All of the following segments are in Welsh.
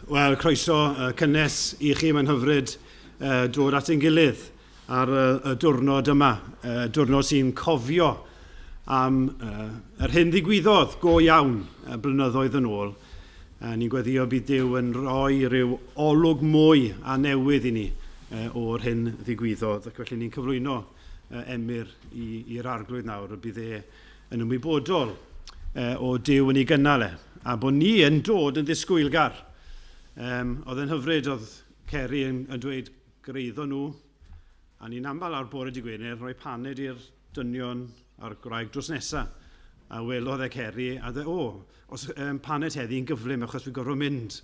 Wel, croeso cynnes i chi, mae'n hyfryd dod at ein gilydd ar y diwrnod yma, diwrnod sy'n cofio am yr hyn ddigwyddodd go iawn blynyddoedd yn ôl. Ni'n gweddio bydd Duw yn rhoi rhyw olwg mwy a newydd i ni o'r hyn ddigwyddodd, ac felly ni'n cyflwyno Emyr i'r Arglwydd nawr, y bydd e yn ymwybodol o Duw yn ei gynnal e, a bod ni yn dod yn ddisgwylgar. Oedd e'n hyfryd, oedd Ceri yn dweud greiddo nhw, a ni'n aml ar bore di Gwener rhoi paned i'r dynion a'r gwraig drws nesa. A welodd e Ceri, a dweud, o, os paned heddi yn gyflym achos fi'n gorfod mynd.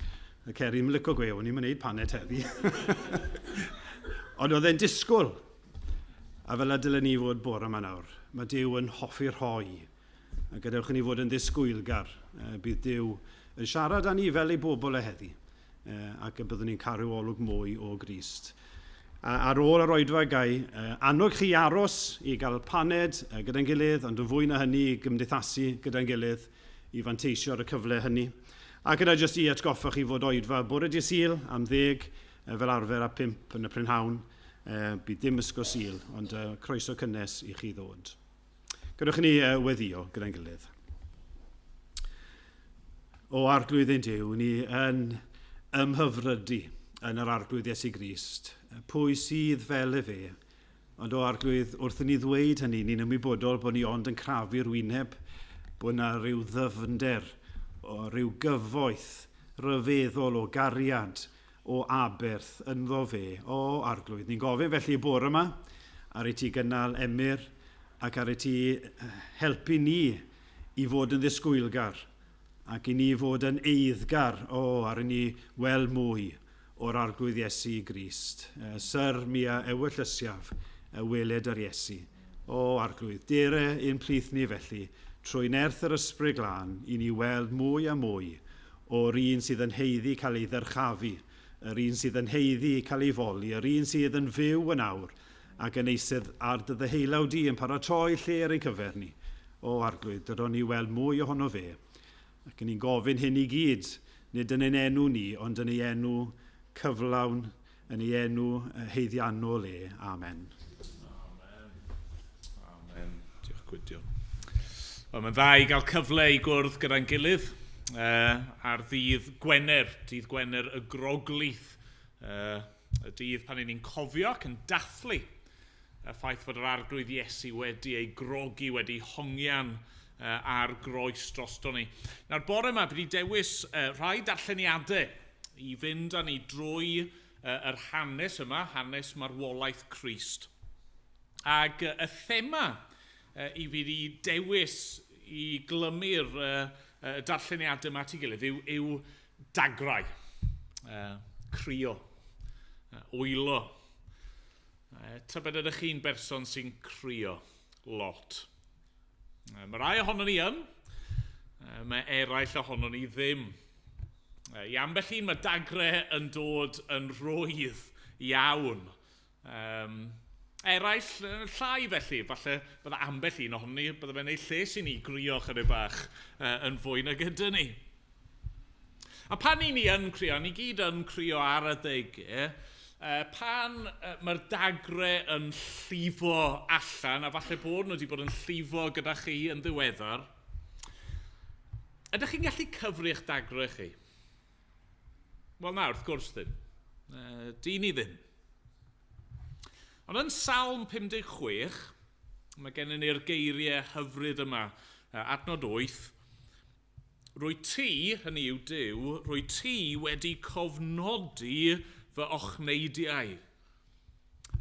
A Ceri yn licio gweud, o'n i'n mynd paned heddi. Ond oedd e'n disgwyl. A fel y dylen ni fod bore yma nawr, mae Duw yn hoffi rhoi. A gadewch i ni fod yn ddisgwylgar. Bydd Duw yn siarad â ni fel ei bobl e heddi, ac y byddwn ni'n cael rhyw olwg mwy o Grist. A ar ôl yr oedfa gai annog chi aros i gael paned gyda'n gilydd, ond yn fwy na hynny i gymdeithasu gyda'n gilydd, i fanteisio ar y cyfle hynny. Ac yna jyst i atgoffa chi fod oedfa bore dydd Sul am 10, fel arfer a 5 yn y prynhawn. Bydd dim ysgol Sul, ond croeso cynnes i chi ddod. Gadewch i ni weddio gyda'n gilydd. O Arglwydd ein Duw, ni yn ymhyfrydu yn yr Arglwydd Iesu Grist. Pwy sydd fel efe? Ond o Arglwydd, wrth i ni ddweud hynny, ni'n ymwybodol bod ni ond yn crafu'r wyneb, bod yna rhyw ddyfnder, o rhyw gyfoeth rhyfeddol o gariad, o aberth ynddo fe, o Arglwydd. Ni'n gofyn felly y bore yma ar i ti gynnal Emyr ac ar i ti helpu ni i fod yn ddisgwylgar ac i ni fod yn eiddgar, o, ar i ni weld mwy o'r Arglwydd Iesu Grist. Syr, mi a ewyllysiaf weled yr Iesu. O, Arglwydd, dere ein plith ni felly, trwy nerth yr Ysbryd Glân, i ni weld mwy a mwy o'r un sydd yn haeddu cael ei ddyrchafu, yr un sydd yn haeddu cael ei foli, yr un sydd yn fyw yn awr, ac yn eistedd ar dy ddeheulaw di yn paratoi lle ar ein cyfer ni. O, Arglwydd, dydon ni weld mwy ohono fe. Ac yn ni'n gofyn hyn i gyd, nid yn ein enw ni, ond yn ei enw cyflawn, yn ei enw haeddiannol e. Amen. Amen. Amen. Diolch Gwydion. Wel, mae'n dda i gael cyfle i gwrdd gyda'n gilydd ar ddydd Gwener, dydd Gwener y Groglith, y dydd pan ni'n cofio ac yn dathlu y ffaith fod yr Arglwydd Iesu wedi ei grogi, wedi hongian ar groes drosto ni. Nawr, bore yma, fi wedi dewis rhai darlleniadau i fynd â ni drwy yr hanes yma, hanes marwolaeth Crist. Ac y thema i fi wedi dewis i glymu'r darlleniadau yma at ei gilydd yw dagrau, crio, wylo. Tybed ydych chi'n berson sy'n crio lot? Mae rai ohonon ni yn, mae eraill ohonon ni ddim. I ambell un mae dagre yn dod yn rhwydd iawn. Eraill llai felly, falle bydde ambell un ohonon ni, bydde fe'n ei lles i ni grio chydig bach yn fwy nag ydyn ni. A pan i ni yn crio, ni gyd yn crio ar adegau, pan mae'r dagre yn llifo allan, a falle bod nhw wedi bod yn llifo gyda chi yn ddiweddar, ydych chi'n gallu cyfri eich dagre chi? Wel na, wrth gwrs ddim. Dyn ni ddim. Ond yn Salm 56, mae gennym ni'r geiriau hyfryd yma, adnod 8, Rwyt ti, hynny yw Duw, rwyt ti wedi cofnodi fy ochneidiau,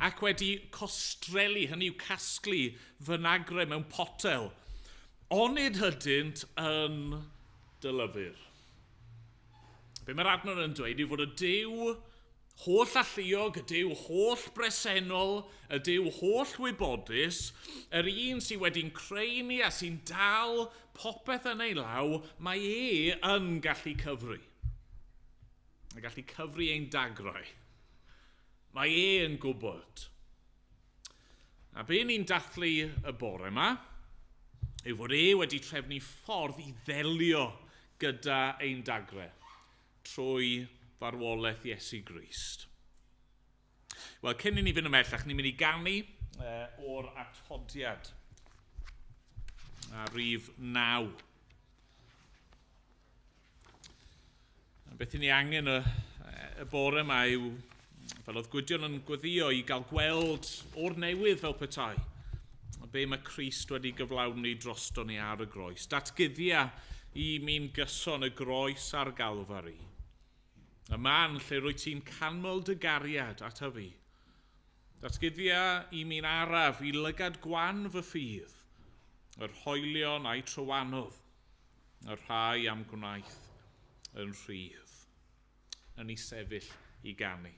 ac wedi costrelu, hynny yw casglu fy nagre mewn potel. Onid ydynt yn dy lyfr? Be mae'r adnod yn dweud yw fod y Duw holl alluog, y Duw holl bresennol, y Duw holl wybodus, yr un sydd wedi'n creu ni a sy'n dal popeth yn ei law, mae e yn gallu cyfri. Yn gallu cyfri ein dagrau. Mae e yn gwybod. A be ni'n dathlu y bore yma yw fod e wedi trefnu ffordd i ddelio gyda ein dagrau trwy farwolaeth Iesu Grist. Wel, cyn i ni fynd ymhellach, ni'n mynd i ganu o'r atodiad a rhif 9. A beth i ni angen y bore yma yw, fel oedd Gwydion yn gweddio, i gael gweld o'r newydd fel petai, be mae Crist wedi gyflawni drosto ni ar y groes. Datguddia i mi'n gyson y groes ar Galfari. Y man lle rwy ti'n canmol dy gariad ata fi. Datguddia i mi'n araf i lygad gwan fy ffydd, yr hoelion a'i trywanodd, y rhai am gwnaeth yn rhydd. Yn ei sefyll i ganu.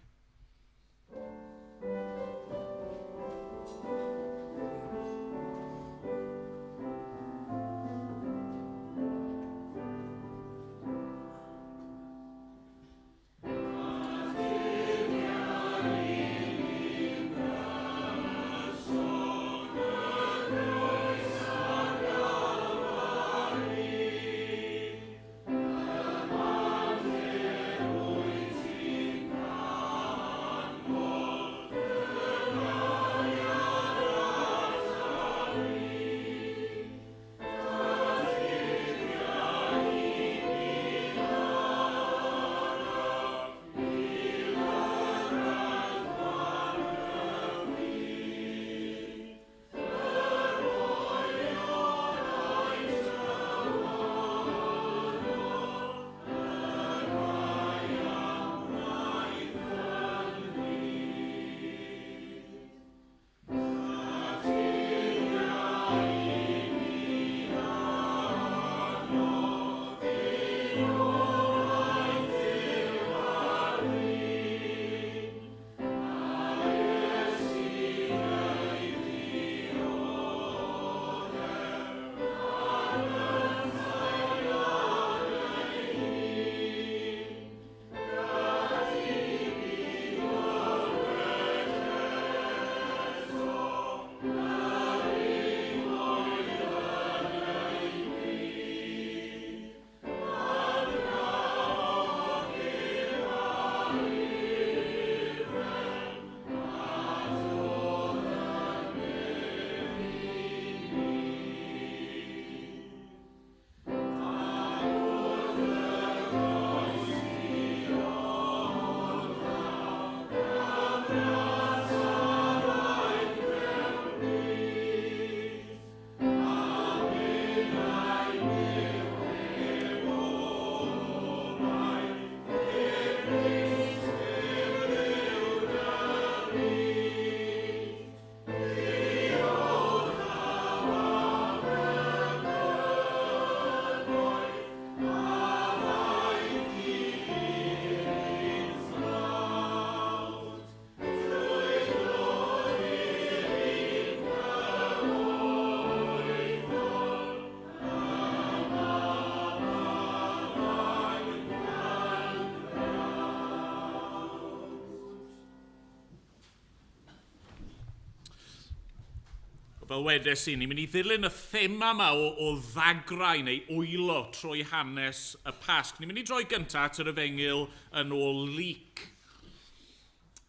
Fel wedes i, ni'n mynd i ddilyn y thema yma o ddagrau neu wylo trwy hanes y Pasg. Ni'n mynd i droi gyntaf at yr Efengyl yn ôl Luc.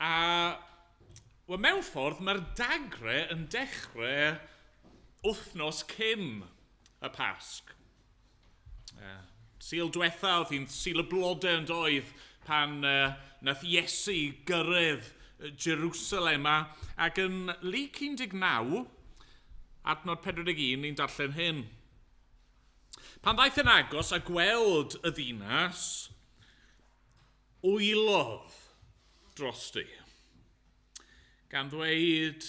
A wel, mewn ffordd, mae'r dagrau yn dechrau wythnos cyn y Pasg. Sul diwetha, oedd hi'n Sul y Blodau yn doedd, pan nath Iesu gyrraedd Jerusalem. Ac yn Luc 19, adnod 41, ni'n darllen hyn. Pan ddaeth yn agos a gweld y ddinas, wylodd drosti, gan ddweud,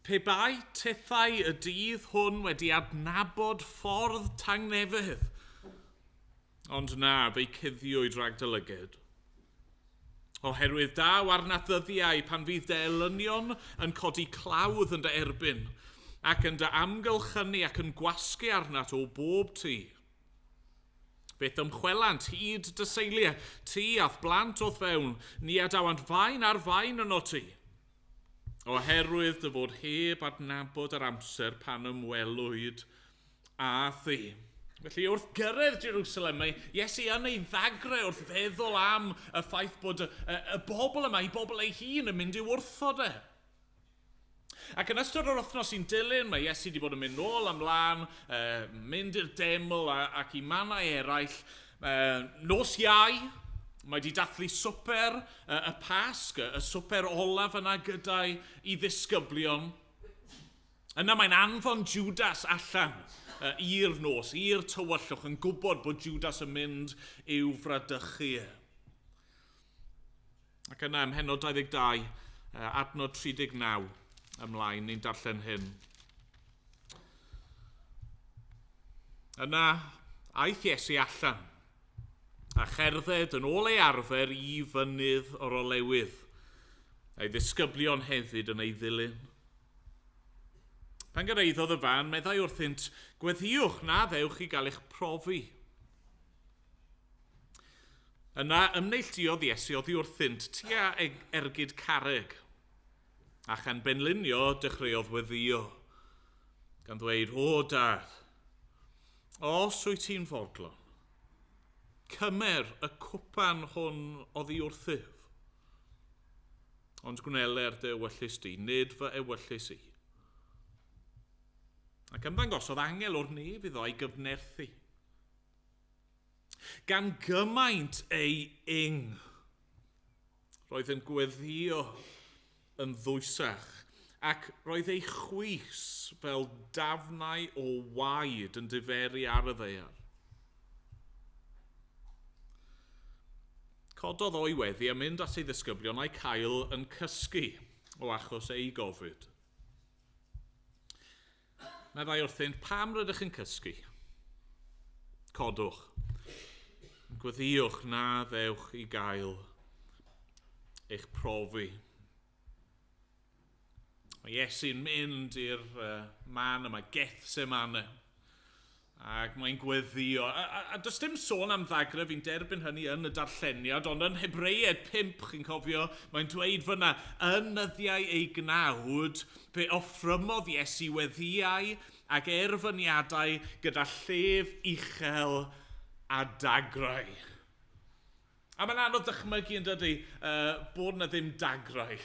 pe bai tethau y dydd hwn wedi adnabod ffordd tangnefedd, ond na, fe'i cuddiwyd rhag dy lygad. Oherwydd daw arnat ddyddiau pan fydd dy elynion yn codi clawdd yn dy erbyn, ac yn dy amgylchynu ac yn gwasgu arnat o bob tu. Beth ymchwelant hyd dy seiliau, ti a'th blant o'th fewn, ni adawant faen ar faen yno ti. Oherwydd dy fod heb adnabod yr amser pan ymwelwyd â thi. Felly wrth gyrraedd Jerusalem, mae Iesu yn ei ddagre wrth feddwl am y ffaith bod y, y, y bobl yma, ei bobl ei hun, yn mynd i'w wrthod e. Ac yn ystod yr wythnos sy'n dilyn, mae Iesu wedi bod yn mynd nôl ymlaen, mynd i'r deml a, ac i mannau eraill. Nos Iau, mae wedi dathlu swper y Pasg, y swper olaf yna gyda'i i ddisgyblion. Yna mae'n anfon Judas allan i'r nos, i'r tywyllwch, yn gwybod bod Judas yn mynd i'w fradychu. E. Ac yna ym mhennod 22, adnod 39 ymlaen, ni'n darllen hyn. Yna aeth Iesu allan a cherdded yn ôl ei arfer i fynydd o'r olewydd, a'i ddisgyblion hefyd yn ei ddilyn. Pan gyrhaeddodd y fan, meddai wrthynt, gweddïwch na ddewch i gael eich profi. Yna ymneilltuodd Iesu oddi wrthynt tua ergyd carreg, a chan benlinio dechreuodd weddïo, gan ddweud, o dad, os wyt ti'n fodlon, cymer y cwpan hwn oddi wrthyf. Ond gwneler dy ewyllys di, nid fy ewyllys i. Ac ymddangosodd angel o'r nef iddo ei gyfnerthu. Gan gymaint ei ing, roedd yn gweddio yn ddwysach ac roedd ei chwys fel dafnau o waed yn diferu ar y ddaear. Cododd o'i weddi a mynd at ei ddisgyblion a'i cael yn cysgu o achos ei gofid. Meddai wrthynt, pam rydych yn cysgu? Codwch. Gweddïwch na ddewch i gael eich profi. Mae Iesu'n mynd i'r man yma, Gethsemane, ac mae'n gweddio. A, a, a does dim sôn am ddagre, fi'n derbyn hynny yn y darlleniad, ond yn Hebreiaid 5, chi'n cofio, mae'n dweud fyna, yn nyddiau ei gnawd, fe offrymodd Iesu weddiau ac erfyniadau gyda llef uchel a dagrau. A mae'n anodd dychmygu yn dydy bod na ddim dagrau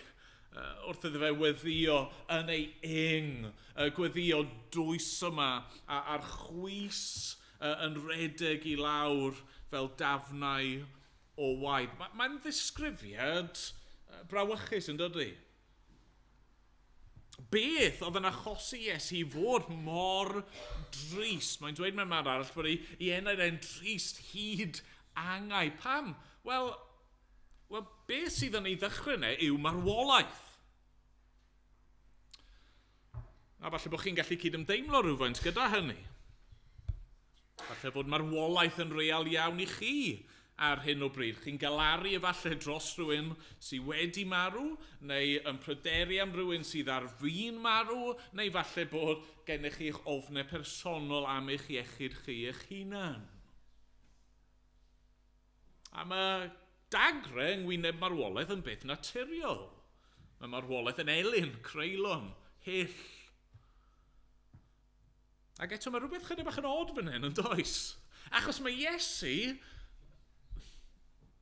wrth iddo fe weddio yn ei ing, gweddio dwys yma, a'r chwys yn redeg i lawr fel dafnau o waed. Mae'n ddisgrifiad brawychus yn dydy. Beth oedd yn achosi Iesu i fod mor drist? Mae'n dweud mewn man arall bod ei, ei enaid e'n drist hyd angau. Pam? Wel, Wel, beth sydd yn ei ddychryn e yw marwolaeth. A falle bod chi'n gallu cydymdeimlo rhywfaint gyda hynny. Falle bod marwolaeth yn real iawn i chi ar hyn o bryd. Chi'n galaru efallai dros rhywun sydd wedi marw, neu yn pryderu am rhywun sydd ar fin marw, neu falle bod gennych chi eich ofnau personol am eich iechyd chi eich hunan. A mae dagre yng ngwyneb marwolaeth yn beth naturiol. Mae marwolaeth yn elyn, creulon, hyll. Ac eto mae rhywbeth chydig bach yn od fan hyn, yn does? Achos mae Iesu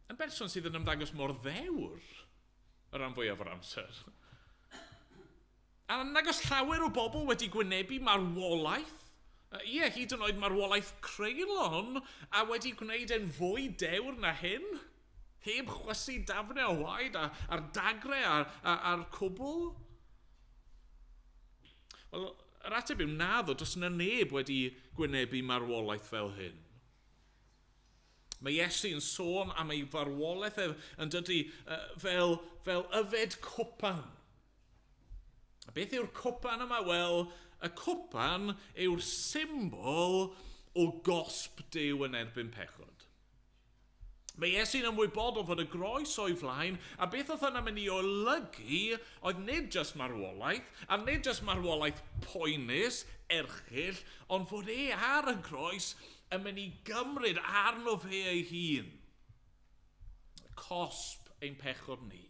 yn berson sydd yn ymddangos mor ddewr y rhan fwyaf o'r amser. A nag oes llawer o bobl wedi gwynebu marwolaeth, ie, hyd yn oed marwolaeth creulon, a wedi gwneud e'n fwy dewr na hyn, heb chwysu dafnau o waed a'r dagre a'r, a'r cwbl. Wel, yr ateb yw naddo, does yna neb wedi gwynebu marwolaeth fel hyn. Mae Iesu'n sôn am ei farwolaeth ef yn dydy fel, fel yfed cwpan. A beth yw'r cwpan yma? Wel, y cwpan yw'r symbol o gosb Duw yn erbyn pechod. Mae Iesu'n ymwybodol fod y groes o'i flaen, a beth oedd hynna'n mynd i olygu oedd nid jyst marwolaeth, a nid jyst marwolaeth poenus, erchyll, ond fod e ar y groes yn mynd i gymryd arno fe ei hun. Cosb ein pechod ni.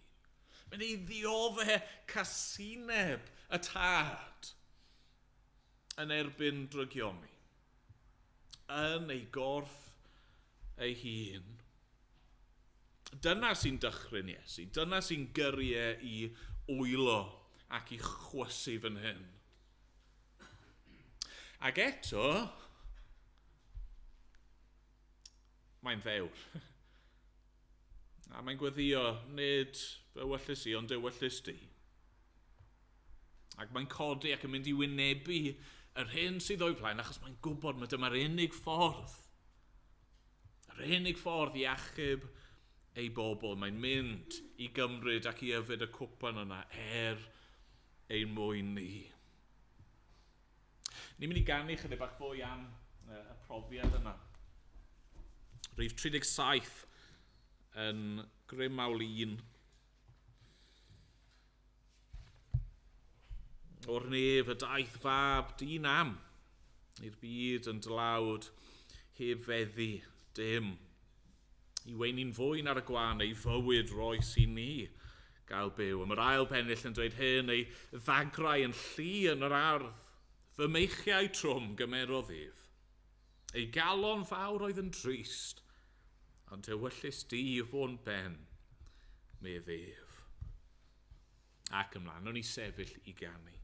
Mynd i ddiodde casineb y tad yn erbyn drygioni. yn ei gorff ei hun. Dyna sy'n dychryn Iesu, dyna sy'n gyrru e i wylo ac i chwysu fan hyn. Ac eto, mae'n ddewr. A mae'n gweddio, nid fy ewyllys i, ond ewyllys di. Ac mae'n codi ac yn mynd i wynebu yr hyn sydd o'i flaen, achos mae'n gwybod mae dyma'r unig ffordd. Yr unig ffordd i achub ei bobl. Mae'n mynd i gymryd ac i yfed y cwpan yna er ein mwyn ni. Ni'n mynd i ganu chydig bach fwy am y profiad yna. Rhif 37 yn Grym Mawl 1. O'r nef y daeth fab dyn am i'r byd yn dlawd heb feddu dim. I weini'n fwyn ar y gwan ei fywyd roes i ni gael byw. A mae'r ail pennill yn dweud hyn, ei ddagrau yn llu yn yr ardd. Fy meichiau trwm gymerodd ef. Ei galon fawr oedd yn drist, ond ewyllys di fo'n ben, medd ef. Ac ymlaen, o'n i sefyll i ganu.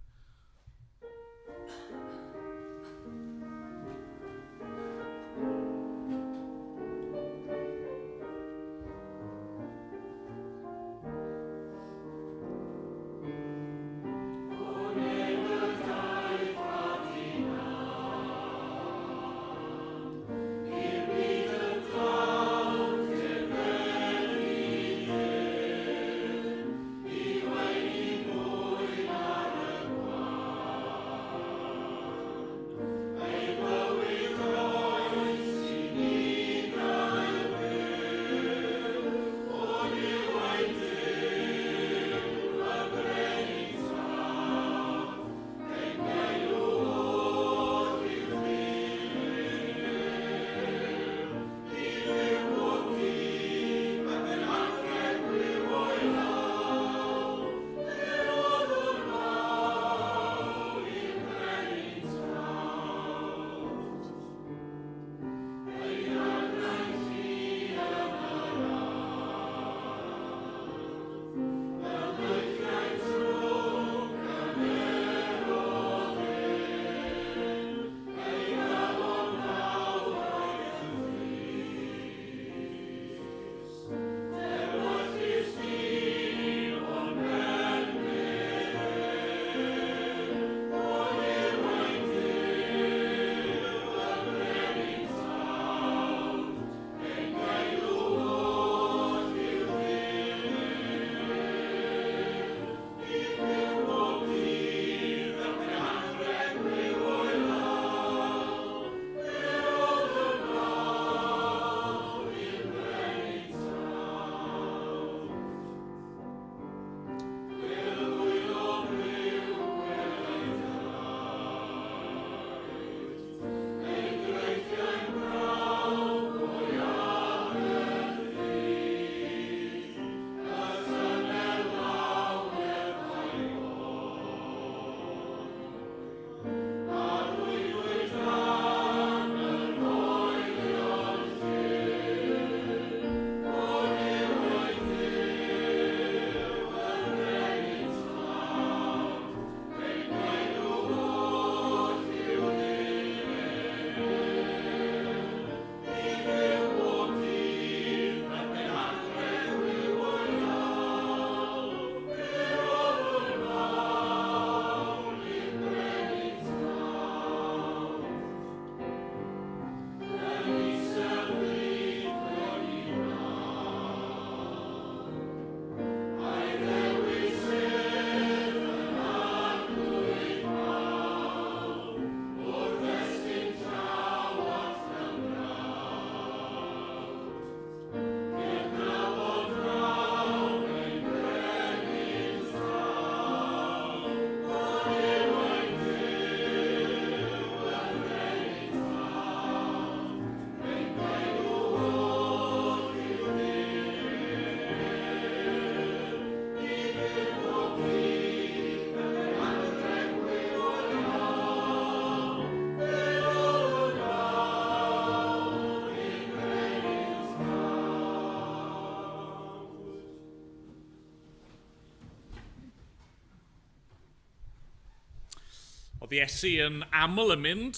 Oedd Iesu yn aml yn mynd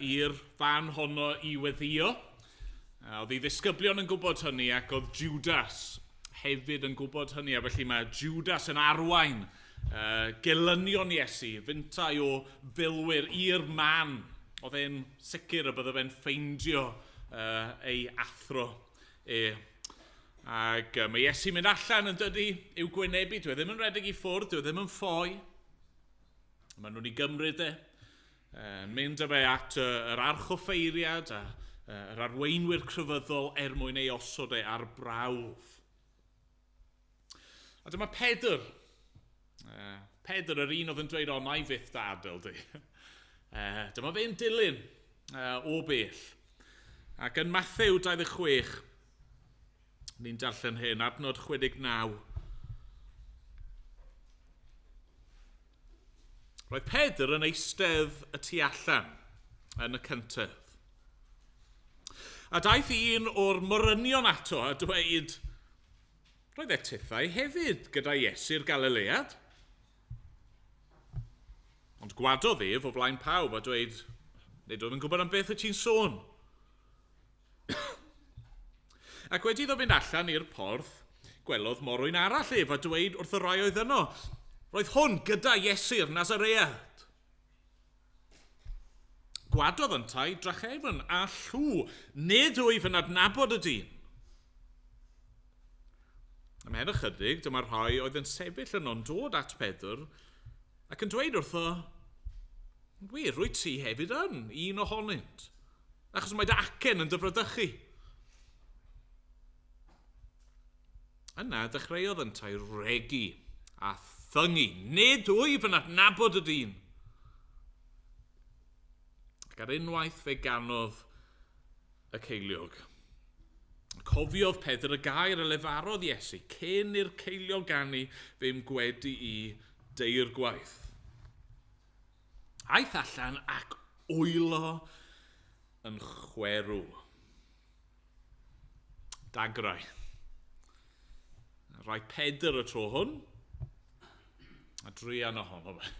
i'r fan honno i weddio. Oedd ei ddisgyblion yn gwybod hynny ac oedd Judas hefyd yn gwybod hynny. A felly mae Judas yn arwain gelynion Iesu, fintai o filwyr i'r man. Oedd e'n sicr y bydde fe'n ffeindio ei athro e. Ac mae Iesu'n mynd allan yn dydy i'w gwynebu. Dwi e ddim yn rhedeg i ffwrdd, dwi e ddim yn ffoi. Maen nhw'n ei gymryd e, yn mynd â fe at yr archoffeiriad a yr arweinwyr crefyddol er mwyn ei osod e ar brawf. A dyma Pedr. Pedr, yr un oedd yn dweud, o, na i fyth dy adael di. Dyma fe'n dilyn o bell. Ac yn Mathew 26, ni'n darllen hyn, adnod 69. Roedd Pedr yn eistedd y tu allan yn y cyntedd. A daeth un o'r morynion ato a dweud, roedd e tithau hefyd gyda Iesu'r Galilead. Ond gwadodd ef o flaen pawb a dweud, nid oedd yn gwybod am beth y ti'n sôn. Ac wedi iddo fynd allan i'r porth, gwelodd morwyn arall ef a dweud wrth y rai oedd yno, roedd hwn gyda Iesu'r Nazaread. Gwadodd yntau drachefn a llw, nid wyf yn adnabod y dyn. Ymhen ychydig, dyma'r rhai oedd yn sefyll yno'n dod at Pedr ac yn dweud wrtho, wir, rwy ti hefyd yn un ohonynt, achos mae dy acen yn dy fradychu. Yna dechreuodd yntau regi a thyngu. Nid wyf yn adnabod y dyn. Ac ar unwaith fe ganodd y ceiliog. Cofiodd Pedr y gair a lefarodd Iesu cyn i'r ceiliog ganu fe'm gwedi i deir gwaith. Aeth allan ac wylo yn chwerw. Dagrau. Rhai Pedr y tro hwn, a druan ohono fe.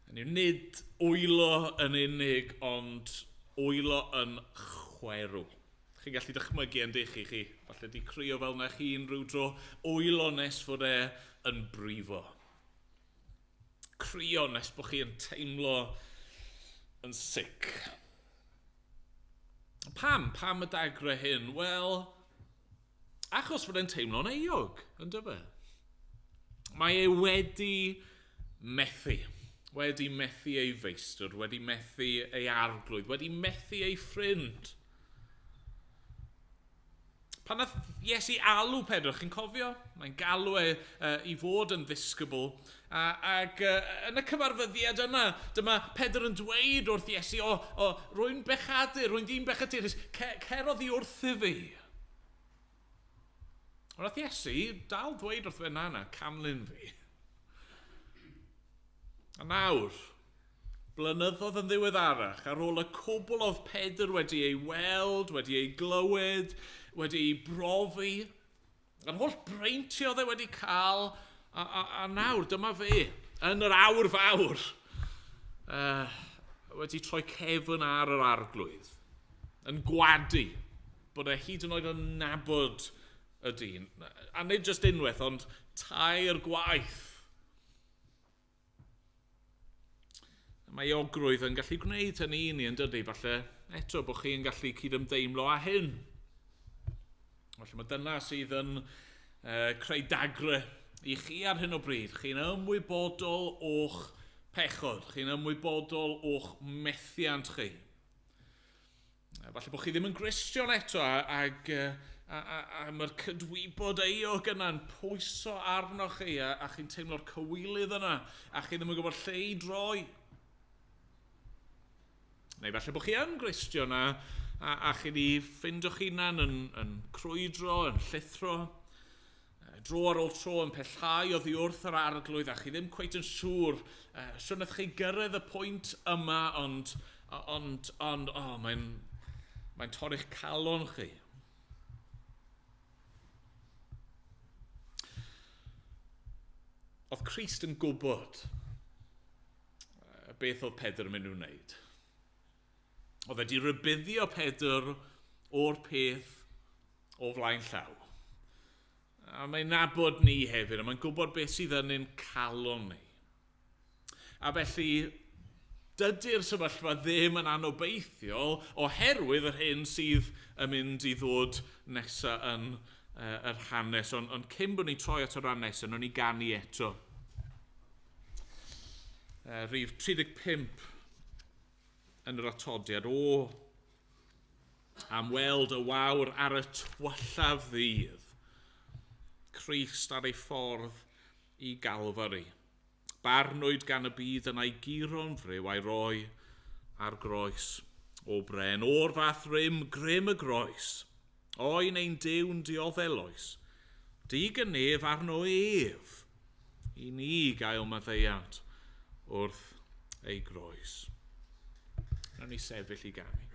Hynny yw, nid wylo yn unig, ond wylo yn chwerw. Chi'n gallu dychmygu yn dych chi, falle di crio fel na chi unrhyw dro, wylo nes fod e yn brifo. Crio nes bod chi yn teimlo yn sick. Pam? Pam y dagrau hyn? Wel, achos fod e'n teimlo'n euog, yn dyfe? Mae e wedi methu. Wedi methu ei feistr, wedi methu ei arglwydd, wedi methu ei ffrind. Pan nath Iesu alw Pedr, chi'n cofio? Mae'n galw e i fod yn ddisgybl. Ac yn y cyfarfyddiad yna, dyma Pedr yn dweud wrth Iesu, o, rwy'n bechadur, rwy'n ddyn bechadurus, cer oddi wrthy fi. Ond nath Iesu dal dweud wrth fe, na, canlyn fi. A nawr, blynyddoedd yn ddiweddarach, ar ôl y cwbl oedd Pedr wedi ei weld, wedi ei glywed, wedi ei brofi, a'r holl breintio oedd e wedi cael, a nawr, dyma fe, yn yr awr fawr, wedi troi cefn ar yr arglwydd, yn gwadu bod e hyd yn oed yn nabod y dyn. A nid jyst unwaith, ond tair gwaith. Mae euogrwydd yn gallu gwneud hynny i ni, yn dydy? Falle eto bod chi'n gallu cydymdeimlo â hyn. Falle mae dyna sydd yn creu dagre i chi ar hyn o bryd. Chi'n ymwybodol o'ch pechod. Chi'n ymwybodol o'ch methiant chi. Falle bod chi ddim yn Gristion eto a mae'r cydwybod euog yna'n pwyso arnoch chi a chi'n teimlo'r cywilydd yna a chi ddim yn gwybod lle i droi. Neu falle bod chi yn Gristion a chi wedi ffeindio'ch hunan yn crwydro, yn llithro, dro ar ôl tro yn pellhau oddi wrth yr arglwydd a chi ddim cweit yn siŵr shwt wnaeth chi gyrraedd y pwynt yma, ond mae'n torri'ch calon chi. Oedd Crist yn gwybod beth oedd Pedr yn mynd i'w wneud. Oedd wedi rybuddio Pedr o'r peth o flaen llaw. A mae'n nabod ni hefyd, a mae'n gwybod beth sydd yn ein calon ni. A felly, dydy'r sefyllfa ddim yn anobeithiol oherwydd yr hyn sydd yn mynd i ddod nesaf yn yr hanes. Ond cyn bod ni'n troi at y rhan nesaf, nawn ni ganu eto. Rhif 35 yn yr atodiad. O, am weld y wawr ar y tywyllaf ddydd. Crist ar ei ffordd i Galfari. Barnwyd gan y byd yn ei guro'n friw a'i roi ar groes o bren. O'r fath rym, grym y groes. Oen ein Duw'n dioddel oes. Dig y nef arno ef i ni gael maddeuant wrth ei groes. Nawn ni sefyll i ganu.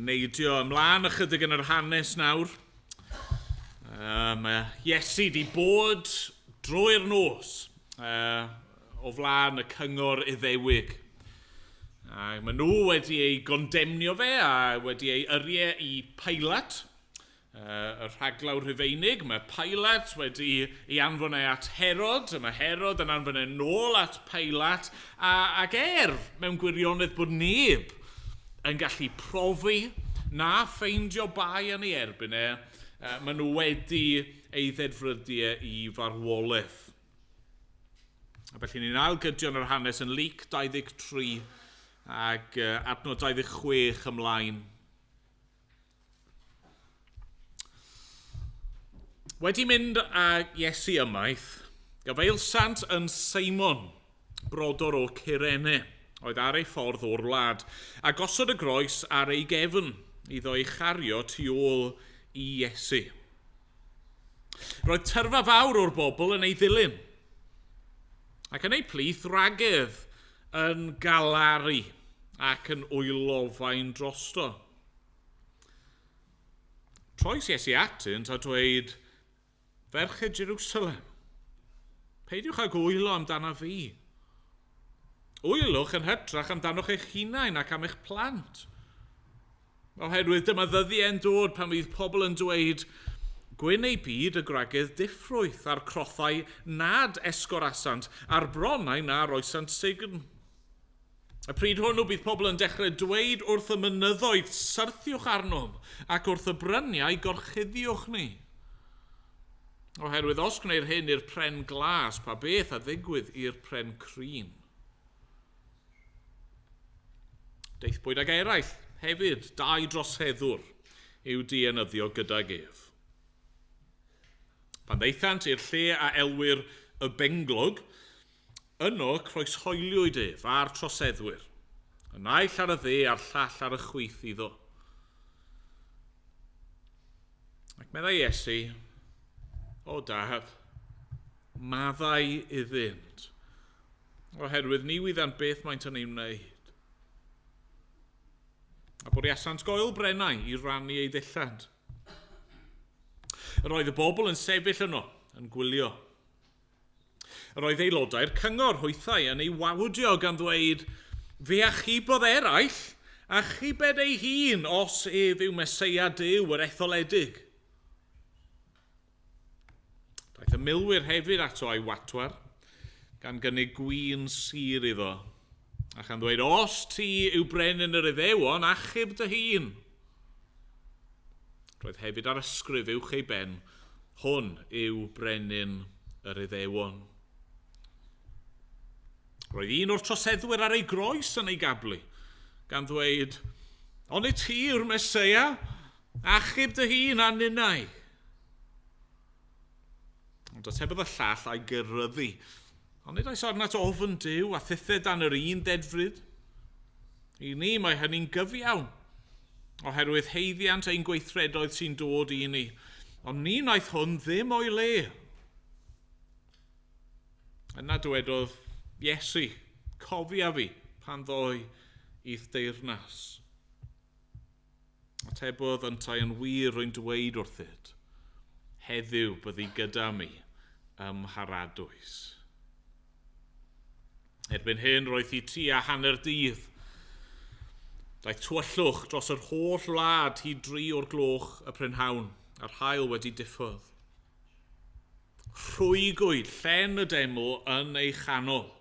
Ni'n neidio ymlaen ychydig yn yr hanes nawr. Mae Iesu di bod drwy'r nos o flaen y cyngor Iddewig. A maen nhw wedi ei gondemnio fe a wedi ei yrru i Pilate, y rhaglaw Rhufeinig. Mae Pilate wedi ei anfon e at Herod, a mae Herod yn anfon e nôl at Pilate, ac mewn gwirionedd bod neb yn gallu profi na ffeindio bai yn ei erbyn e, maen nhw wedi ei ddedfrydu e i farwolaeth. A felly ni'n ailgydio yn yr hanes yn Luc 23 ac adnod 26 ymlaen. Wedi mynd â Iesu ymaith, gafaelsant yn Seimon, brodor o Cyrene, oedd ar ei ffordd o'r wlad, a gosod y groes ar ei gefn iddo ei chario tu ôl i Iesu. Roedd tyrfa fawr o'r bobl yn ei ddilyn, ac yn ei plith ragedd yn galaru ac yn wylofain drosto. Troes Iesu atynt a dweud, "Ferched Jerusalem, peidiwch ag wylo amdano fi. Wylwch yn hytrach amdanoch eich hunain ac am eich plant. Oherwydd dyma ddyddiau'n dod pan fydd pobl yn dweud, gwyn eu byd y gwragedd diffrwyth a'r crothau nad esgorasant a'r bronnau na roesant sugn. Y pryd hwnnw bydd pobl yn dechrau dweud wrth y mynyddoedd, syrthiwch arnom, ac wrth y bryniau gorchuddiwch ni. Oherwydd os gwneir hyn i'r pren glas, pa beth a ddigwydd i'r pren crin?" Daethpwyd ag eraill hefyd, dau droseddwr i'w dienyddio gydag ef. Pan ddaethant i'r lle a elwir y Benglog, yno croeshoeliwyd ef a'r troseddwyr, y naill ar y dde a'r llall ar y chwith iddo. Ac meddai Iesu, "O Dad, maddau iddynt, oherwydd ni wyddant beth maent yn ei wneud." A bwriasant goel brennau i rannu ei ddillad. Yr oedd y bobl yn sefyll yno, yn gwylio. Yr oedd aelodau'r cyngor hwythau yn ei wawdio gan ddweud, "Fe achubodd eraill, achubed ei hun os ef yw Meseia Duw yr etholedig." Daeth y milwyr hefyd ato a'i watwar, gan gynnig gwin sur iddo, a chan ddweud, "Os ti yw brenin yr Iddewon, achub dy hun." Roedd hefyd ar ysgrif uwch ei ben, "Hwn yw brenin yr Iddewon." Roedd un o'r troseddwyr ar ei groes yn ei gablu, gan ddweud, "Onid ti yw'r Meseia? Achub dy hun a ninnau." Ond atebodd y llall a'i geryddu, "Onid oes arnat ofn Duw a thithe dan yr un dedfryd? I ni mae hynny'n gyfiawn, oherwydd haeddiant ein gweithredoedd sy'n dod i ni. Ond ni wnaeth hwn ddim o'i le." Yna dywedodd Iesu, "Cofia fi pan ddoi i'th deyrnas." Atebodd yntau, "Yn wir rwy'n dweud wrthyt, heddiw byddi gyda mi ym Mharadwys." Erbyn hyn roedd hi tua hanner dydd. Daeth tywyllwch dros yr holl wlad hyd 3 o'r gloch y prynhawn, a'r haul wedi diffodd. Rhwygwyd llen y deml yn ei chanol.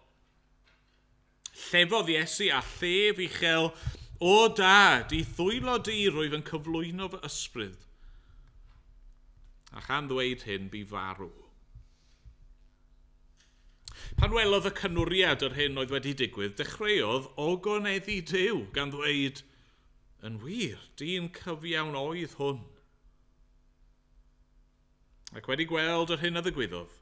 Llefodd Iesu â llef uchel, "O Dad, i'th ddwylo di rwyf yn cyflwyno fy ysbryd." A chan ddweud hyn, bu farw. Pan welodd y canwriad yr hyn oedd wedi digwydd, dechreuodd ogoneddu Duw, gan ddweud, "Yn wir, dyn cyfiawn oedd hwn." Ac wedi gweld yr hyn a ddigwyddodd,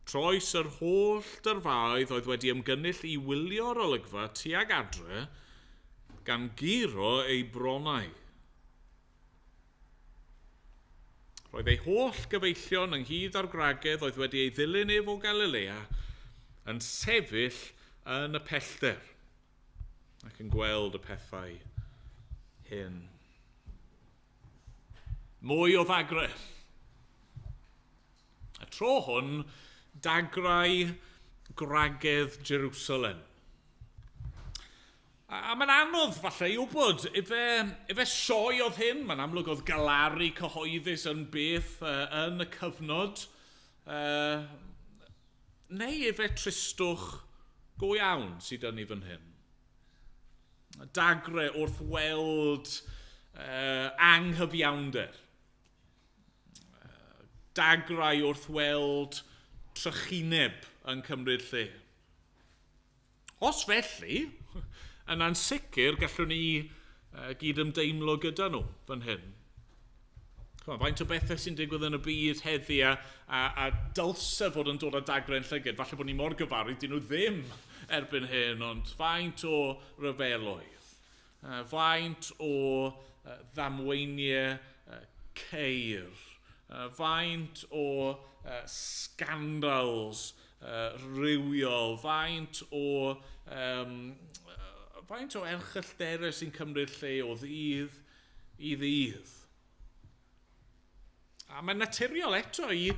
troes yr holl dyrfaoedd oedd wedi ymgynnull i wylio'r olygfa tuag adre, gan guro eu bronnau. Roedd ei holl gyfeillion ynghyd â'r gwragedd oedd wedi ei ddilyn ef o Galilea yn sefyll yn y pellter ac yn gweld y pethau hyn. Mwy o ddagre. Y tro hwn, dagrau gwragedd Jerusalem. A mae'n anodd falle i wybod, ife sioe oedd hyn, mae'n amlwg oedd galaru cyhoeddus yn beth yn y cyfnod, neu ife tristwch go iawn sydd yn ni fan hyn. Dagre wrth weld anghyfiawnder. Dagrau wrth weld trychineb yn cymryd lle. Os felly, yna'n sicr gallwn ni gyd ymdeimlo gyda nhw fan hyn. Faint o bethau sy'n digwydd yn y byd heddi a dylse fod yn dod â dagrau'n llygad. Falle bod ni mor gyfarwydd, dyn nhw ddim erbyn hyn, ond faint o ryfeloedd, faint o ddamweiniau ceir, faint o scandals rhywiol, faint o erchyllterau sy'n cymryd lle o ddydd i ddydd. A mae'n naturiol eto i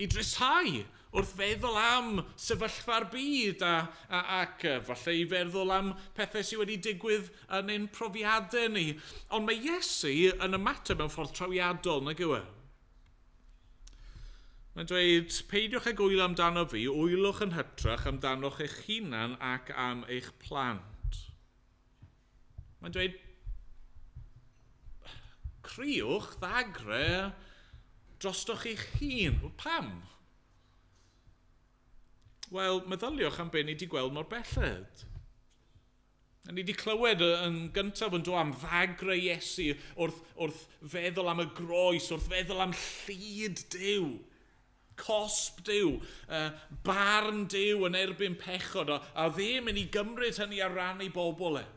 drishau wrth feddwl am sefyllfa'r byd ac falle i feddwl am pethau sydd wedi digwydd yn ein profiadau ni. Ond mae Iesu yn ymateb mewn ffordd trawiadol, nag yw e? Mae'n dweud, peidiwch ag wylo amdano fi, wylwch yn hytrach amdanoch eich hunan ac am eich plant. Mae'n dweud, criwch ddagre drostoch eich hun. Pam? Wel, meddyliwch am be ni wedi gweld mor belled. A ni wedi clywed yn gyntaf yn dod am ddagre Iesu wrth feddwl am y groes, wrth feddwl am llid Duw, cosb Duw, barn Duw yn erbyn pechod, a ddim yn ei gymryd hynny ar ran ei bobl e.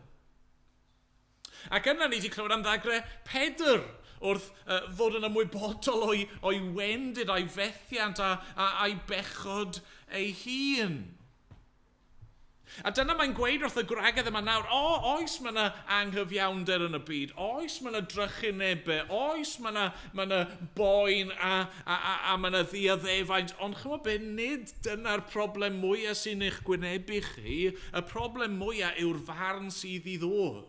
Ac yna ni wedi clywed am ddagre Pedr wrth fod yn ymwybodol o'i wendid a'i fethiant a'i bechod ei hun. A dyna mae'n gweud wrth y gwragedd yma nawr, oes mae yna anghyfiawnder yn y byd, oes mae yna drychinebau, oes mae yna boen a mae yna ddioddefaint, ond chymod be, nid dyna'r problem mwyaf sy'n eich gwynebu chi, y problem mwyaf yw'r farn sydd i ddod.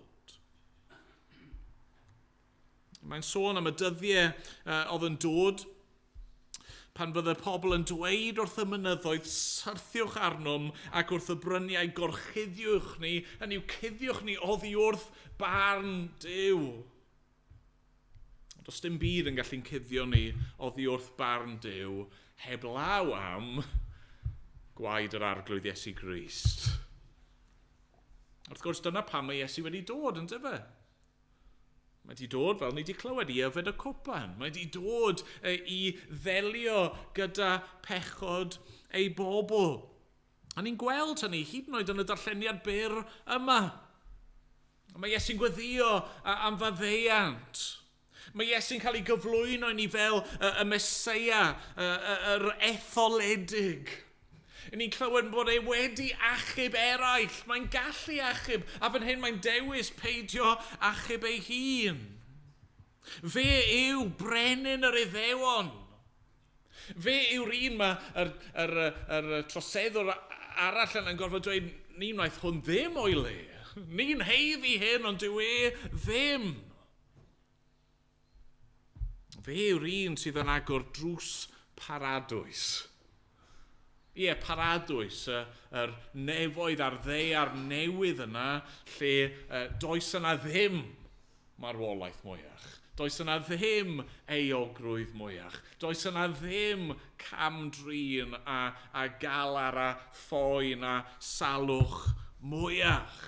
Mae'n sôn am y dyddiau oedd yn dod, pan fydde pobl yn dweud wrth y mynyddoedd, syrthiwch arnom ac wrth y bryniau gorchuddiwch ni, hynny yw cuddiwch ni oddi wrth barn Duw. Does dim byd yn gallu'n cuddio ni oddi wrth barn Duw heblaw am gwaed yr Arglwydd Iesu Grist. Wrth gwrs, dyna pam mae Iesu wedi dod, yn dyfe? Mae wedi dod, fel ni wedi clywed, i yfed y cwpan. Mae wedi dod i ddelio gyda pechod ei bobl. A ni'n gweld hynny hyd yn oed yn y darlleniad byr yma. Mae Iesu'n gweddio am faddeuant. Mae Iesu'n cael ei gyflwyno i ni fel y Meseia, yr etholedig. Ni'n clywed bod e wedi achub eraill. Mae'n gallu achub, a fan hyn mae'n dewis peidio achub ei hun. Fe yw brenin yr Iddewon. Fe yw'r un mae yr troseddwr arall yna'n gorfod dweud, ni wnaeth hwn ddim o'i le. Ni'n haeddu hyn, ond dyw e ddim. Fe yw'r un sydd yn agor drws paradwys. Ie, paradwys, yr nefoedd a'r ddaear newydd yna, lle does yna ddim marwolaeth mwyach. Does yna ddim euogrwydd mwyach. Does yna ddim camdrin a galar a phoen a salwch mwyach.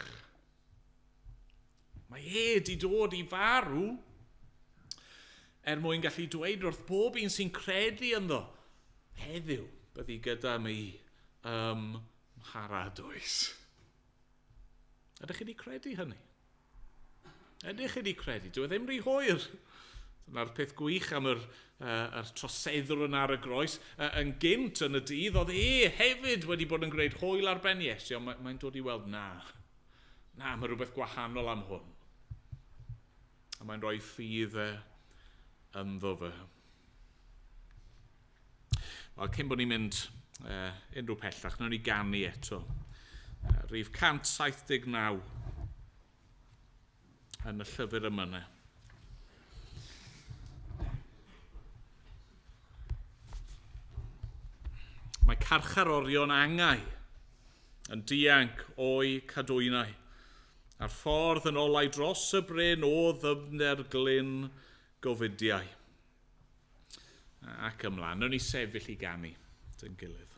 Mae e wedi dod i farw er mwyn gallu dweud wrth bob un sy'n credu ynddo heddiw, byddi gyda mi ym mharadwys. Ydych chi wedi credu hynny? Ydych chi wedi credu? Dyw e ddim rhy hwyr. Dyna'r peth gwych am yr troseddwr yna ar y groes. Yn gynt yn y dydd, oedd e hefyd wedi bod yn gwneud hwyl ar ben Iesu, ond mae'n dod i weld na. Na, mae rhywbeth gwahanol am hwn. A mae'n rhoi ffydd ynddo fe. Wel, cyn bod ni'n mynd unrhyw pellach, nawn ni ganu eto. Rhif 179 yn y llyfr yma yna. Mae carcharorion angau yn dianc o'i cadwynau, a'r ffordd yn olau dros y bryn o ddyfnder glyn gofidiau. Ac ymlaen, nawn ni sefyll i ganu dy'n gilydd.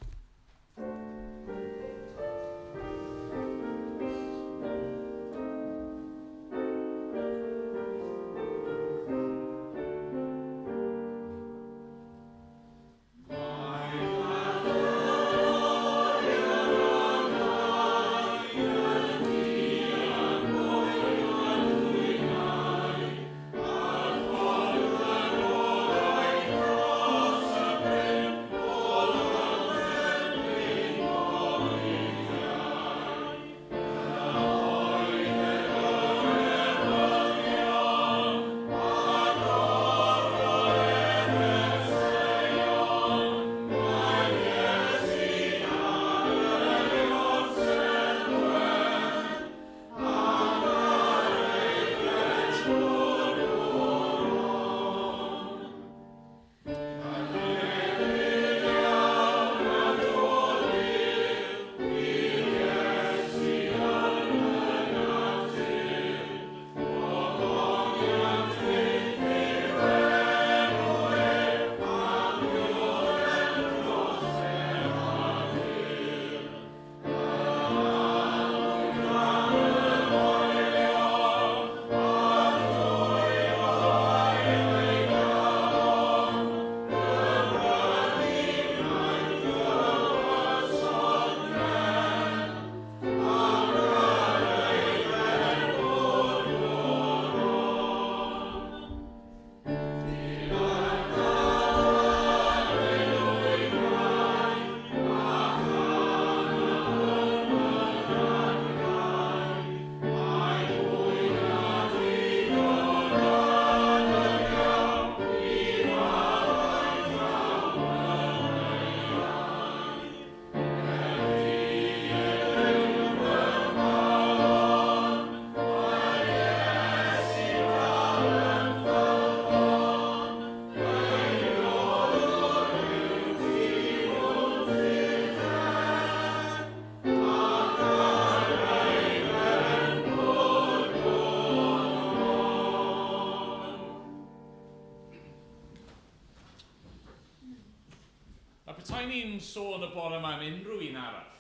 Petai ni'n sôn y bore yma am unrhyw un arall,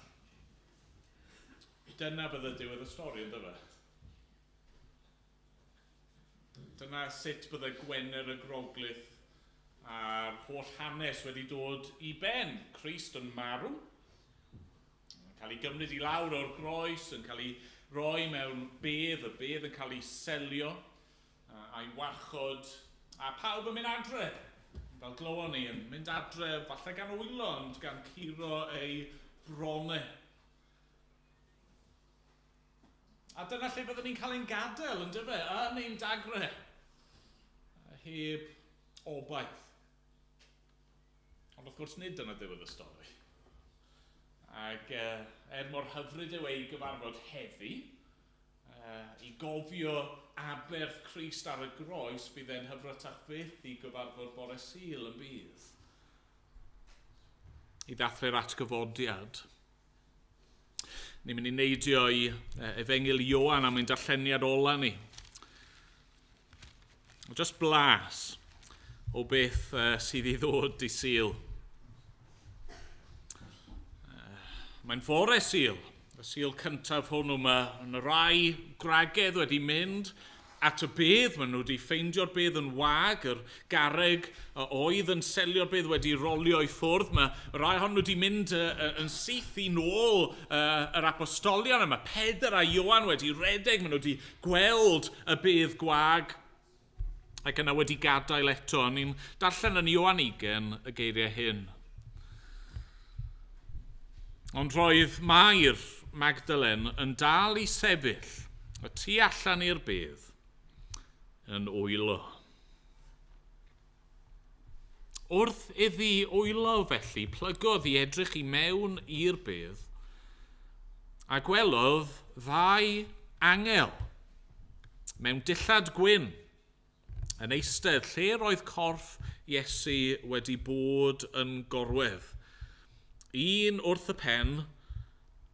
dyna bydde diwedd y stori, ynddo fe? Dyna sut bydde Gwener y Groglith a'r holl hanes wedi dod i ben. Crist yn marw, yn cael ei gymryd i lawr o'r groes, yn cael ei roi mewn bedd, y bedd yn cael ei selio a'i warchod, a pawb yn mynd adre. Fel glywon ni, yn mynd adre, falle gan wylo, ond gan curo ei bronnau. A dyna lle byddwn ni'n cael ein gadael, yn dyfe, yn ein dagre, heb obaith. Ond wrth gwrs nid dyna ddiwedd y stori. Ac er mor hyfryd yw ei gyfarfod heddi, i gofio aberth Crist ar y groes, bydd e'n hyfrytach fyth i gyfarfod bore Sul yn bydd. I ddathlu'r atgyfodiad. Ni'n mynd i neidio i Efengyl Ioan am ein darlleniad ola ni. Just blas o beth sydd i ddod i Sul. Mae'n fore Sul. Y Sul cyntaf hwnnw, mae yna rai gwragedd wedi mynd at y bedd, maen nhw wedi ffeindio'r bedd yn wag, yr garreg oedd yn selio'r bedd wedi rolio i ffwrdd. Mae rai ohonyn nhw wedi mynd yn syth i nôl yr apostolion, a mae Pedr a Ioan wedi redeg, maen nhw wedi gweld y bedd gwag ac yna wedi gadael eto. Ni'n darllen yn Ioan 20 y geiriau hyn. Ond roedd Mair Magdalen yn dal i sefyll y tu allan i'r bedd yn wylo. Wrth iddi wylo felly, plygodd i edrych i mewn i'r bedd, a gwelodd ddau angel mewn dillad gwyn yn eistedd lle roedd corff Iesu wedi bod yn gorwedd. Un wrth y pen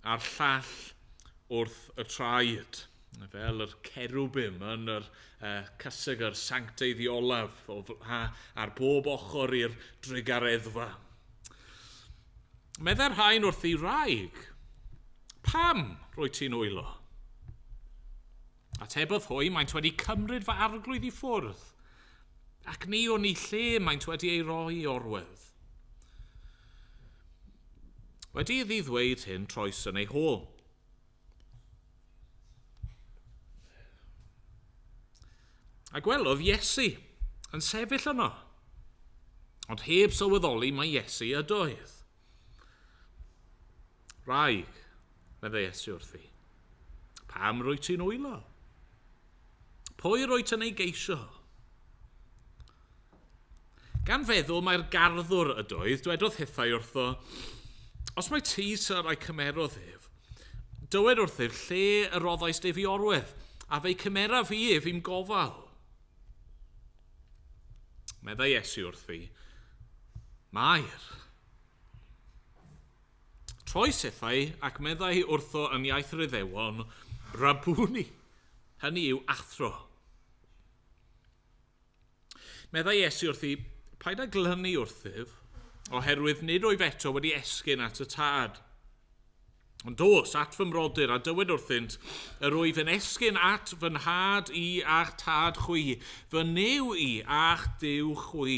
a'r llall wrth y traed. Fel yr cerubim yn yr cysegr sancteiddiolaf ar bob ochr i'r drugareddfa. Meddai'r rhain wrth ei wraig, pam rwy ti'n wylo? Atebodd hwy, maent wedi cymryd fy arglwydd i ffwrdd, ac ni o'n i lle maent wedi ei roi i orwedd. Wedi iddi ddweud hyn, troes yn ei hôl. A gwelodd Iesu yn sefyll yno, ond heb sylweddoli mai Iesu ydoedd. Wraig, meddai Iesu wrthi, pam rwy ti'n wylo? Pwy rwy ti'n ei geisio? Gan feddwl mai'r garddwr ydoedd, dwedodd hithau wrtho, os mae ti, syr, a'i cymerodd ef, dywed wrthyf lle y roddaist ef i orwedd, a fe'i cymeraf fi ef i'm gofal. Meddai Iesu wrthi, Mair. Troes hithau ac meddai wrtho yn iaith yr Iddewon, Rabuni, hynny yw athro. Meddai Iesu wrthi, paid â glynu wrthyf, oherwydd nid wyf eto wedi esgyn at y tad. Ond dos at fy mrodyr a dywed wrthynt, yr wyf yn esgyn at fy nhad i a'ch tad chwi, fy Nuw i a'ch Duw chwi.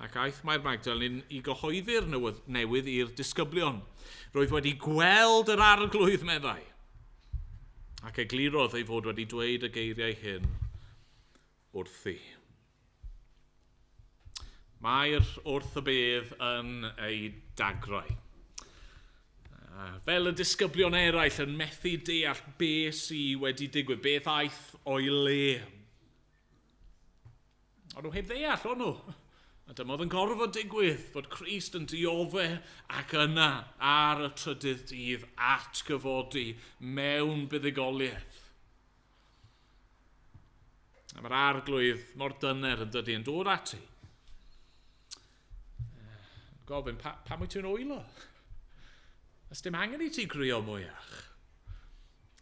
Ac aeth Mair Magdalene i gyhoeddi'r newydd i'r disgyblion. Roedd wedi gweld yr arglwydd, meddai. Ac eglurodd ei fod wedi dweud y geiriau hyn wrthi. Mair wrth y bedd yn ei dagrau. Fel y disgyblion eraill yn methu deall beth sydd wedi digwydd, beth aeth o'i le. O'n nhw heb ddeall, o'n nhw. A dyma oedd yn gorfod digwydd, fod Crist yn diodde ac yna ar y trydydd dydd atgyfodi mewn buddugoliaeth. A mae'r arglwydd mor dyner yn dydi yn dod ati. Gofyn, pam wyt ti'n wylo? Os dim angen i ti grio mwyach.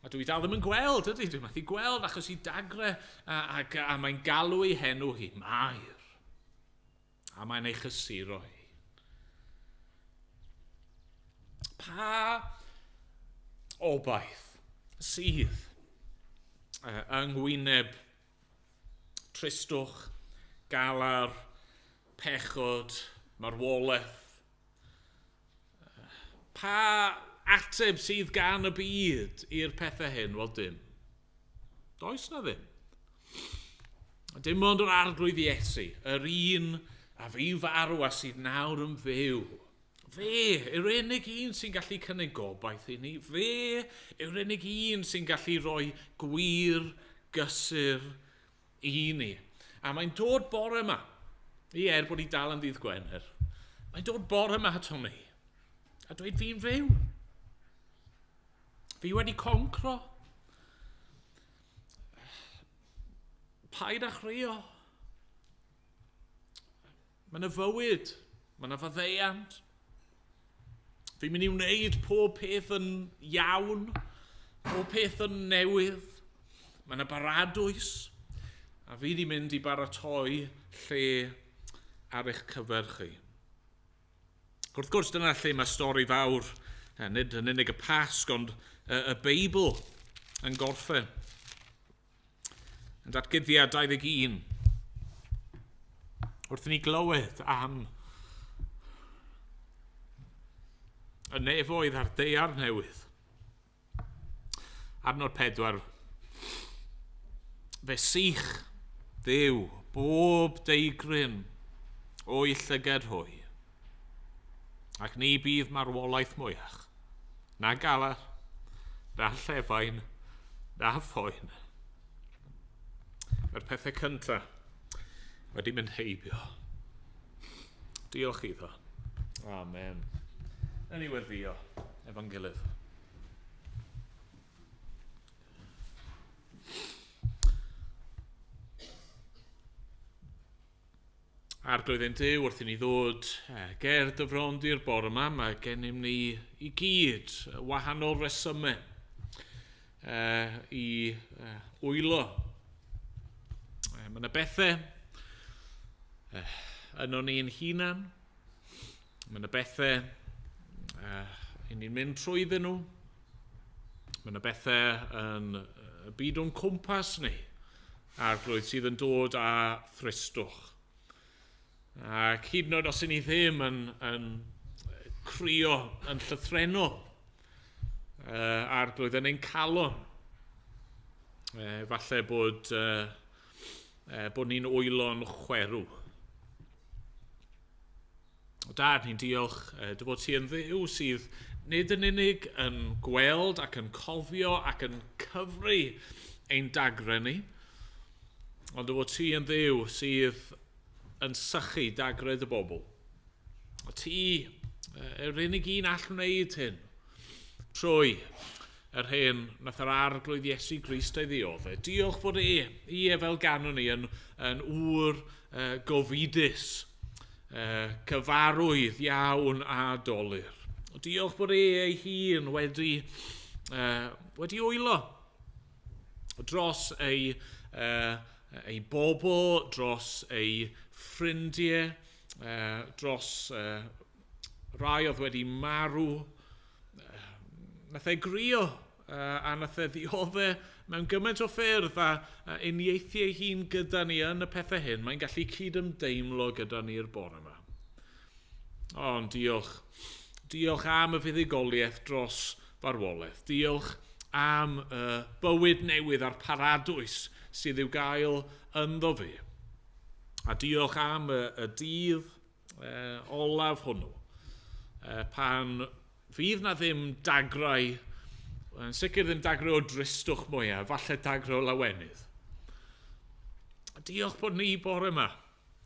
A dwi dal ddim yn gweld, ydy? Dwi'n methu gweld achos i dagre a mae'n galw ei henw hi, Mair. A mae'n ei chysuro hi. Pa obaith sydd yng ngwyneb tristwch, galar, pechod, marwolaeth? Pa ateb sydd gan y byd i'r pethau hyn? Wel, dim. Does na ddim. Dim ond yr arglwydd Iesu, yr un a fu farw a sydd nawr yn fyw. Fe yw'r unig un sy'n gallu cynnig gobaith i ni. Fe yw'r unig un sy'n gallu rhoi gwir gysur i ni. A mae'n dod bore yma, i er bod ni dal yn ddydd Gwener, mae'n dod bore yma ato ni. A dweud, fi'n fyw. Fi wedi concro. Paid â chrio. Mae yna fywyd, mae yna faddeuant. Fi'n mynd i wneud pob peth yn iawn, pob peth yn newydd. Mae yna baradwys, a fi wedi mynd i baratoi lle ar eich cyfer chi. Wrth gwrs, dyna lle mae stori fawr, nid yn unig y Pasg, ond y Beibl yn gorffen. Yn Datguddiad 21, wrth i ni glywed am y nefoedd a'r daear newydd. Adnod 4, fe sych Dduw bob deigryn o'i llygad hwy, ac ni bydd marwolaeth mwyach, na galar, na llefain, na phoen. Mae'r pethau cyntaf wedi mynd heibio. Diolch iddo. Amen. Yn ei weddio efo'n gilydd. Arglwydd ein Duw, wrth i ni ddod ger dy fron di'r bore yma, mae gennym ni i gyd wahanol resymau i wylo. Mae yna bethau yno ni'n hunan, mae yna bethau i ni'n mynd trwyddyn nhw, mae yna bethau yn y byd o'n cwmpas ni, Arglwydd, sydd yn dod â thristwch. Ac hyd yn oed os 'y ni ddim yn crio yn llythrennol, Arglwydd, yn ein calon, falle bod ni'n wylo'n chwerw. O Dad, ni'n diolch dy fod ti yn Dduw sydd nid yn unig yn gweld ac yn cofio ac yn cyfri ein dagrau ni, ond dy fod ti yn Dduw sydd yn sychu dagrau dy bobl. O ti, yr unig un all wneud hyn, trwy yr hyn nath yr Arglwydd Iesu Grist ei ddioddef. Diolch fod e, ie fel ganwn ni, yn ŵr gofidus, cyfarwydd iawn a dolur. Diolch bod e ei hun wedi wylo dros ei bobl, dros ei ffrindiau, dros rai oedd wedi marw. Nath e grio a nath e ddioddef mewn gymaint o ffyrdd a uniaethu ei hun gyda ni yn y pethau hyn. Mae'n gallu cydymdeimlo gyda ni'r bore yma. Ond diolch. Diolch am y fuddugoliaeth dros farwolaeth. Diolch am y bywyd newydd a'r paradwys sydd i'w gael ynddo fe. A diolch am y dydd olaf hwnnw, pan fydd na ddim dagrau, yn sicr ddim dagrau o dristwch mwyaf, falle dagrau o lawenydd. A diolch bod ni bore yma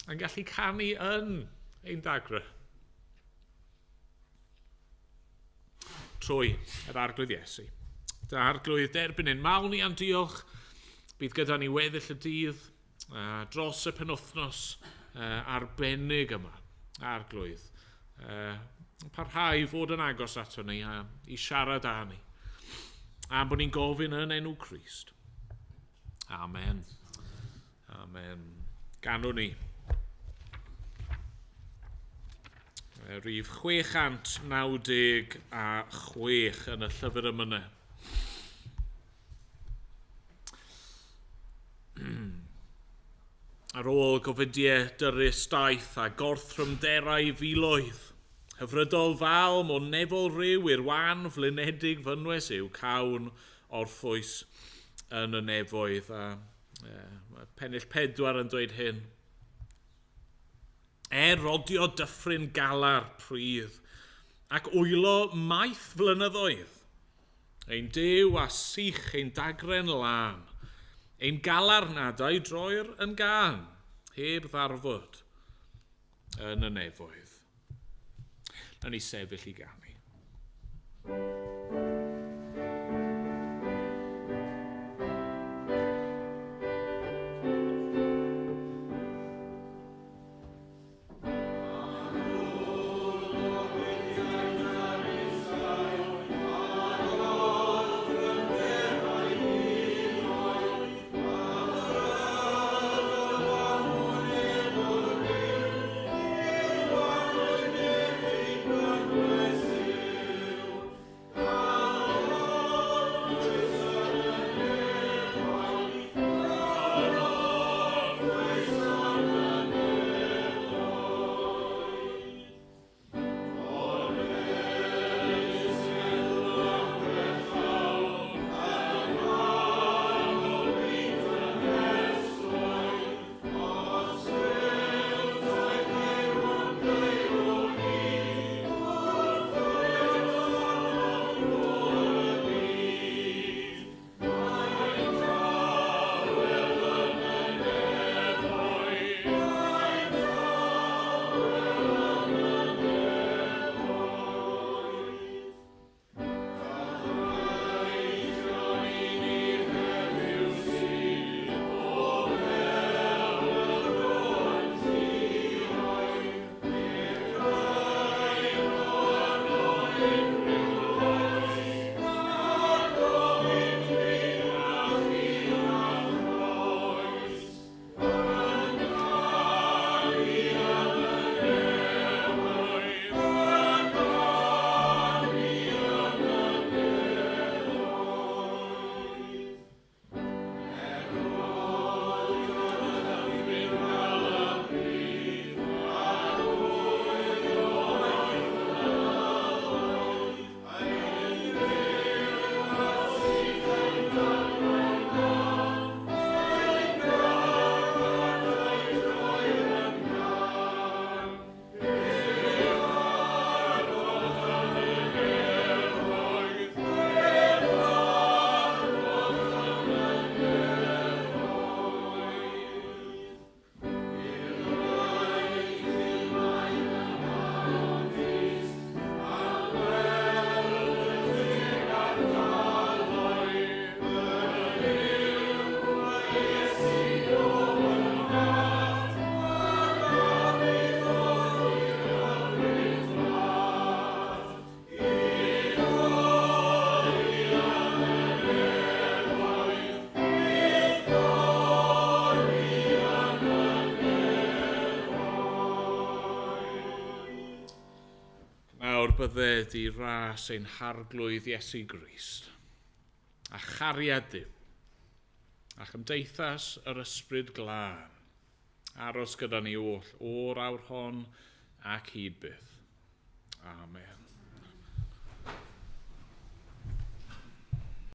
yn gallu canu yn ein dagrau. Trwy yr Arglwydd Iesu. Dy Arglwydd, derbyn ein mawl ni a'n diolch. Bydd gyda ni weddill y dydd dros y penwythnos arbennig yma, Arglwydd. Parhau i fod yn agos ato ni a i siarad â ni. A bod ni'n gofyn yn enw Crist. Amen. Amen. Ganwn ni. Rhif 696 yn y llyfr emynau. Ar ôl gofidiau dyrys daith a gorthrymderau filoedd, hyfrydol falm o nefol ryw i'r wan flinedig fynwes yw cawn orffwys yn y nefoedd. A mae pennill 4 yn dweud hyn. Er rodio dyffryn galar pridd ac wylo maith flynyddoedd, ein Duw a sych ein dagren lân, ein galarnadau droer yn gân, heb ddarfod yn y nefoedd. Nawn ni sefyll i ganu. Thank you. bydded i ras ein harglwydd Iesu Grist, a chariad Duw, a chymdeithas yr ysbryd glân, aros gyda ni oll o'r awr hon ac hyd byth. Amen.